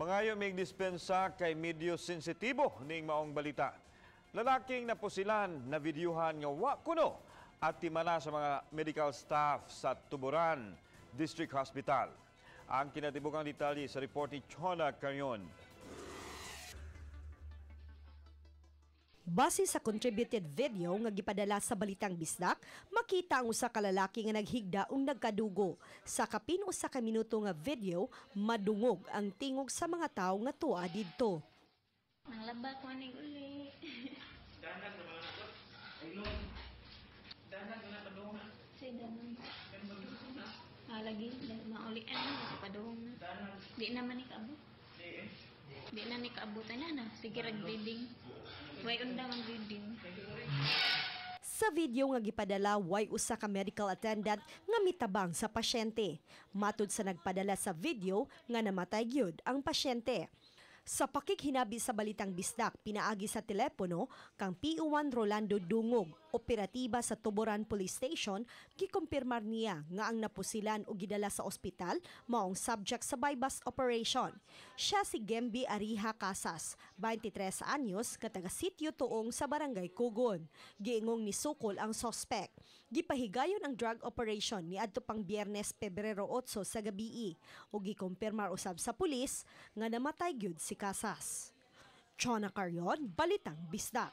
Mangayo mig dispensa kay medyo sensitibo ning maong balita. Lalaking napusilan na videohan nga wa kuno at timana sa mga medical staff sa Tuburan District Hospital. Ang kinatibukang detalye sa report ni Chona Carion. Base sa contributed video nga gipadala sa Balitang Bisdak, makita ang usa ka lalaki nga naghigda ug nagkadugo. Sa kapin 1 ka minuto nga video, madungog ang tingog sa mga tawo nga tuwa didto. Nanglaba ko ni uli. Danan sa mga nakot. Ay no. Danan na padung na. Say danan. Padung na. Ah, lagi mauli ano sa padung na. Danan. Di naman ni kaabot. Di. Di na ni kaabot na na. Sige rag bleeding. Way undang ang bleeding. Sa video nga gipadala, way usa ka medical attendant nga mitabang sa pasyente. Matud sa nagpadala sa video nga namatay gyud ang pasyente. Sa pakighinabi sa Balitang Bisdak pinaagi sa telepono kang PO1 Rolando Dungog, operatiba sa Tuburan Police Station, gikumpirmar niya nga ang napusilan o gidala sa ospital maong subject sa bypass operation. Siya si Gemby Ariha Casas, 23 anyos, kataga sitio Tuong sa Barangay Kugon. Giingong nisukol ang sospek. Gipahigayon ang drug operation niadto pang Biyernes, Pebrero 8 sa gabii ug gikumpirmar usab sa pulis nga namatay gyud si Casas. Chona Carion, Balitang Bisdak.